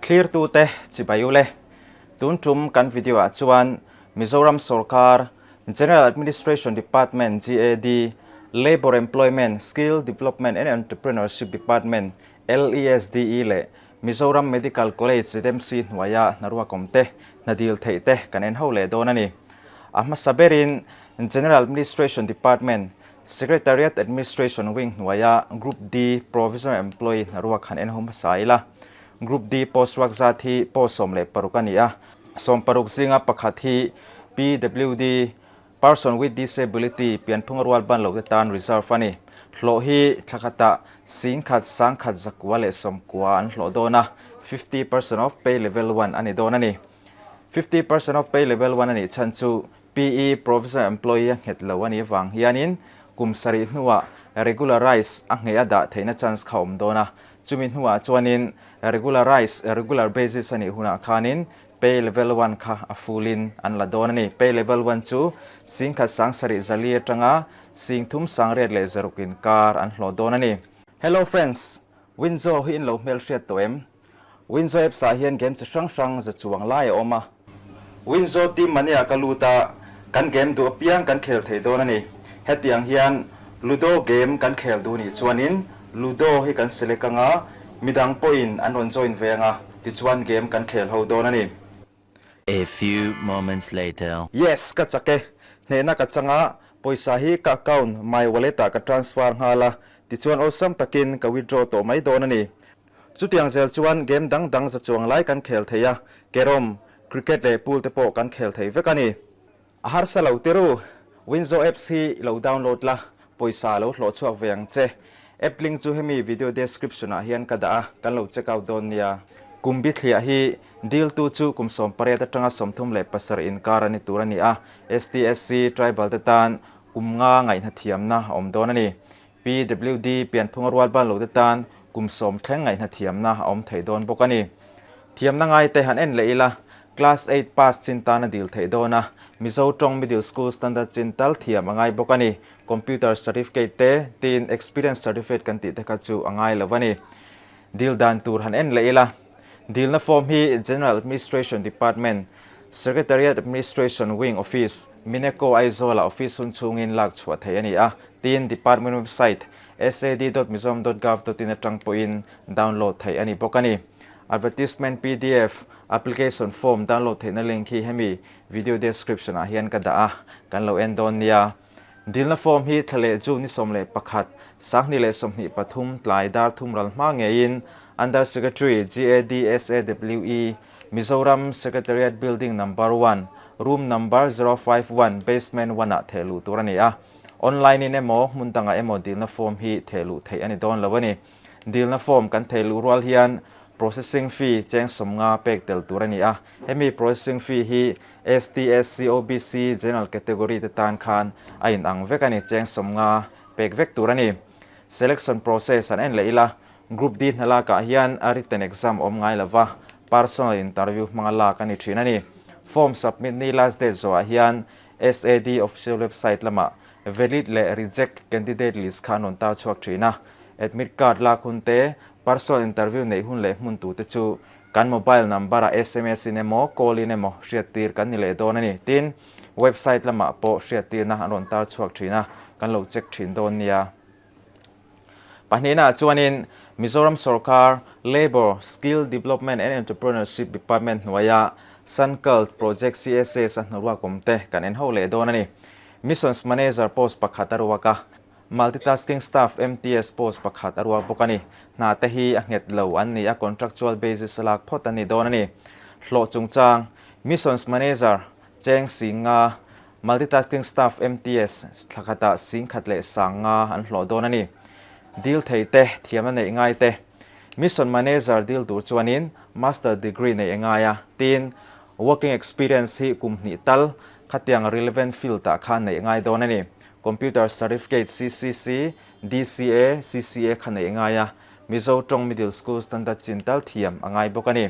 Thlirtute chibai ule. Tun tum kan video ah chuan Mizoram sorkar General Administration Department, GAD, Labour Employment, Skill Development and Entrepreneurship Department, LESDE, leh Mizoram Medical College, ZMC, hnuaia hnaruak awm te, hna dil theih te kan en ho leh dawn a ni. A hmasa berin General Administration Department, Secretariat Administration Wing hnuaia Group D Provisional Employee hnaruak han en ho hmasa ila. Group D post ruak zat hi post 16 a ni a, 60 zinga pakhat hi PWD, Person with Disability, pianphunga rual ban lote tan reserve a ni. Hlawh hi thla khatah 10,000 190 an hlawh dawn a, 50% of pay level one a ni dawn a ni. 50% of pay level one a nih chhan chu PE, Provisional Employee, a nghet lo a nih avang hianin kum sarih hnuah regularize a ngheh a dah theihna chance kha a awm dawn a. Chumi hnuah chuanin regularize, regular basis a nih hunah khanin pay level one kha a full in an la dawn a ni. Pay level one chu 10,000 704 atanga 38 600 inkar an hlawh dawn a ni. Hello friends! Winzo hi in lo hmelhriat tawh em? Winzo apps ah hian game chi hrang hrang za chuang lai a awm a. Winzo team mani ah ka lut a, kan game duh apiang kan khel thei dawn a ni. Hetiang hian Ludo game kan khel duh nih chuanin Ludo hi kan select anga, midang pawhin an rawn join ve anga, tichuan game kan khel ho dawn a ni. A few moments later. Yes, ka chak e. Hnehna ka chang a, pawisa hi ka account my wallet ah ka transfer nghal a, tichuan awlsam takin ka withdraw tawh mai dawn a ni. Chutiang zel chuan game dang dang za chuang lai kan khel thei a, carrom, cricket leh pool te pawh kan khel thei vek a ni. A harsa lo tiru, Winzo apps hi lo download la, pawisa lo hlawh chhuak ve ang che. App link chu hemi video description ah hian ka dah a, kan lo check out dawn nia. Kum bithliah hi diltu chu kum 18 atanga 37 inkar a ni tur a ni a, STSC, tribal te tan kum nga ngaihhnathiamna a awm dawn a ni. PWD pianphunga rual ban lote tan kum sawm thleng ngaihna thiamna a awm thei dawn bawk a ni. Thiamna ngaite han en leh ila, Class eight pass chin tan a dil theih dawn a, Mizo tawng Middle School Standard chin tal thiam a ngai bawk a ni. Computer Certificate te tin Experience Certificate kan tih te kha chu a ngai lo a ni. Dil dan tur han en leh ila, dilna form hi General Administration Department, Secretariat Administration Wing Office, Mineco Aizawl-ah office hun chhungin lak chhuah theih a ni a, tin Department website sad.mizoram.gov.in atang pawhin download theih a ni bawk a ni. Advertisement pdf, Application form download theihna link hi hemi video description-ah hian ka dah a, kan lo en dawn nia. Dilna form hi thla leh June ni 11, 2023 tlai dar thum ral hma ngeiin Under Secretary, GADSAWE, Mizoram Secretariat Building Number One, Room Number 051, Basement One ah theh luh tur a ni a. Online in emaw, hmun dangah emaw dilna form hi theh luh theih a ni dawn lo a ni. Dilna form kan theh luh rual hian processing fee cheng 50 pek tel tur a ni a. Hemi processing fee hi ST, SC, OBC, General category te tan khan a inang vek a ni, cheng 50 pek vek tur a ni. Selection process an en leh ila, Group D hna lakah hian a written exam awm ngai lova, personal interview hmanga lak a ni thin a ni. Form submit ni last date zawhah hian SAD official website lamah valid leh reject candidate list kha an rawn tar chhuak thin a. Admit card lak hun te, personal interview neih hun leh hmun tute chu kan mobile number ah sms in emaw call in emaw hriattir kan ni leh dawn a ni. Tin, website lamah pawh hriattirna an rawn tar chhuak thin a, kan lo check thin dawn nia. Pahnihnaah chuanin Mizoram sorkar Labour, Skill Development and Entrepreneurship Department hnuaia Sankalp Project CSS a hnaruak awmte kan en ho leh dawn a ni. Missions Manager post pakhat a ruak a, Multitasking Staff, MTS, post pakhat a ruak bawk a ni. Hna te hi a nghet lo an ni a, contractual basis a lak phawt an ni dawn a ni. Hlawh chungchang, Missions Manager, Cheng 50, Multitasking Staff, MTS, thla khatah 11,500 an hlawh dawn a ni. Deal thei te, thiamna neih ngai te. Mission Manager deal tur chuanin Master Degree neih a ngai a, tin Working Experience hi kum hnih tal khatiang relevant field ah khan neih a ngai dawn a ni. Computer Certificate CCC, DCA, CCA kha neih a ngai a, Mizo tawng Middle School Standard chin tal thiam a ngai bawk a ni.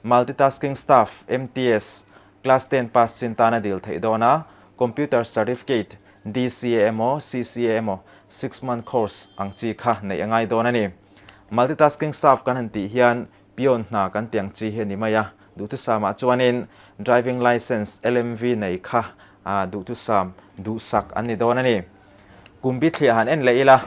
Multitasking Staff, MTS, Class ten pass chin tan a dil theih dawn a, Computer Certificate, DCA emaw CCA emaw six month course ang chi kha neih a ngai dawn a ni. Multitasking staff kan han tih hian Peon hna kan tih ang chi hi a ni mai a, duhthusam ah chuanin driving licence LMV nei kha duhthusam duhsak an ni dawn a ni. Kum bithliah han en leh ila,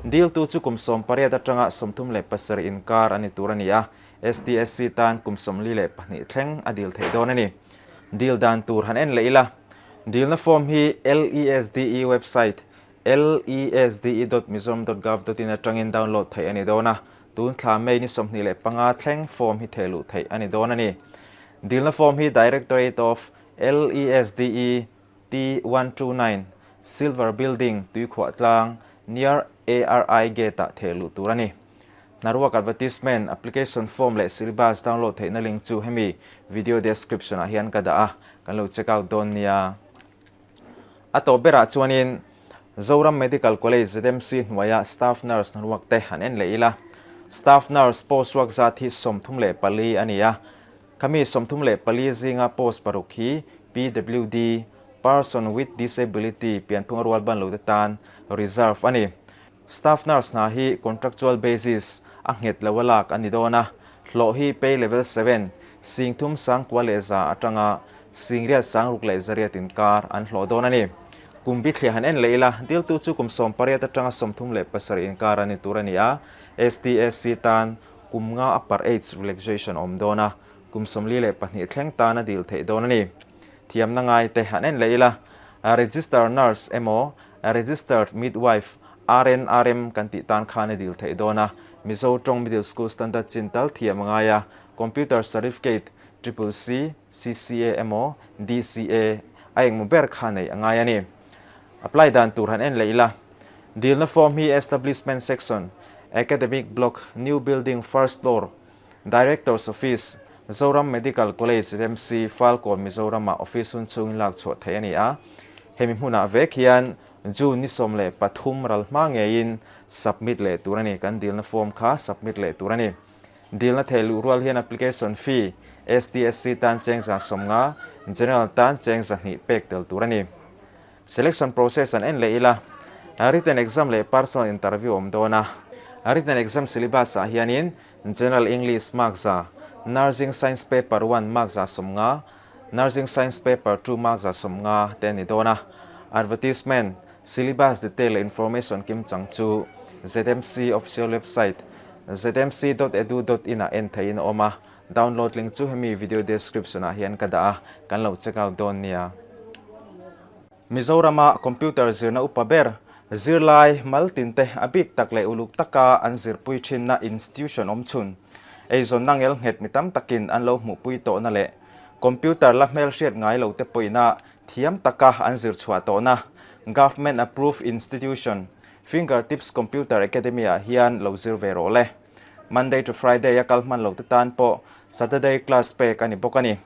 diltu chu kum 18 atanga 37 inkar a ni tur a ni a, STSC tan kum 42 thleng a dil theih dawn a ni. Dil dan tur han en leh ila, dilna form hi LESDE website lesde dot mizoram dot gov dot in atangin download theih a ni dawn a, tun thla May ni 25 thleng form hi thehluh theih a ni dawn a ni. Dilna form hi Directorate of LESDE T 129, Silver Building, Tuikhuahtlang, near ARI Gate-ah thehluh tur a ni. Hnaruak advertisement, application form leh syllabus download theihna link chu hemi video description-ah hian ka dah a, kan lo check out dawn nia. A tawp berah chuanin Zoram Medical College, ZMC, hnuaia staff nurse hnaruak te han en leh ila. Staff nurse post ruak zat hi 34 a ni a, khami 34 zinga post paruk hi PWD, Person with Disability, pianphung a rual ban lote tan reserve a ni. Staff nurse hna hi contractual basis a nghet lo a lak a ni dawn a, hlawh hi pay level seven, 31,100 atanga 66,600 inkar an hlawh dawn a ni. Kum bithliah han en leh ila, diltu chu kum 18 atanga 37 inkar a ni tur a ni a, STSC tan kum nga upper age relaxation a awm dawn a, kum 42 thleng tan a dil theih dawn a ni. Thiamna ngai te han en leh ila, register nurse emaw Registered Midwife, RNRM, kan tih tan khan a dil theih dawn a, Mizo tawng Middle School Standard chin tal thiam a ngai a, Computer Certificate, Triple C, CCA emaw DCA a engmaw ber kha neih a ngai a ni. Apply dan tur han en leh ila. Dilna form hi Establishment Section, Academic Block, New Building, First Floor, Director's Office, Zoram Medical College, ZMC, Falkawn, Mizoram-ah office hun chhungin lak chhuah theih a ni a. Hemi hmunah vek hian June ni 13 ral hma ngeiin submit leh tur a ni. Kan dilna form kha submit leh tur a ni. Dilna theih luh rual hian application fee STSC tan cheng 150, General tan cheng 200 pek tel tur a ni. Selection process an en leh ila, written exam leh personal interview awm dawn a. Written exam syllabus ah hianin General English mark 100, Nursing Science Paper one mark 150, Nursing Science Paper two mark 150 te a ni dawn a. Advertisement, syllabus detail leh information kimchang chu ZMC official website zmc dot edu dot in ah en theihin a awm a. Download link chu hemi video description ah hian ka dah a, kan lo check out dawn nia. Mizorama computer zirna upa ber, zirlai mal tinte a bik tak leh uluk taka an zirpui thinna institution awm chhun, eizawnna ngel nghet mi tam takin an lo hmuhpui tawhna leh computer la hmelhriat ngai lo te pawhina thiam taka an zir chhuah tawhna Government approved institution Fingertips Computer Academy ah hian lo zir ve rawh le. Monday to Friday a kal hman lo te tan pawh Saturday class pek a ni bawk a ni.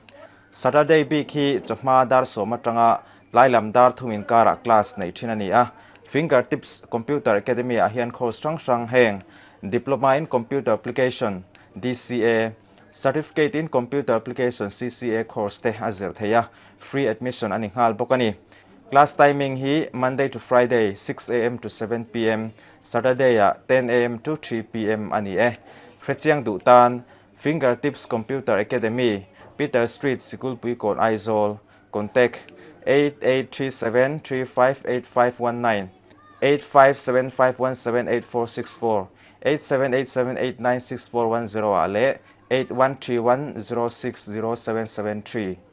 Saturday bik hi chawhma dar 10 atanga tlai lam dar 3 inkarah class neih thin a ni a. Fingertips Computer Academy ah hian course hrang hrang heng Diploma in Computer Application, DCA, Certificate in Computer Application, CCA, course te a zir thei a, free admission a ni nghal bawk a ni. Class timing hi Monday to Friday 6 am to 7 pm, Saturday ah 10 am to 3 pm a ni e. Hrechiang duh tan Fingertips Computer Academy, Peter Street, Sikulpuikawn, Aizawl, Contact, 8837358519, 8575178464, 8787896410 ah leh 8131060773.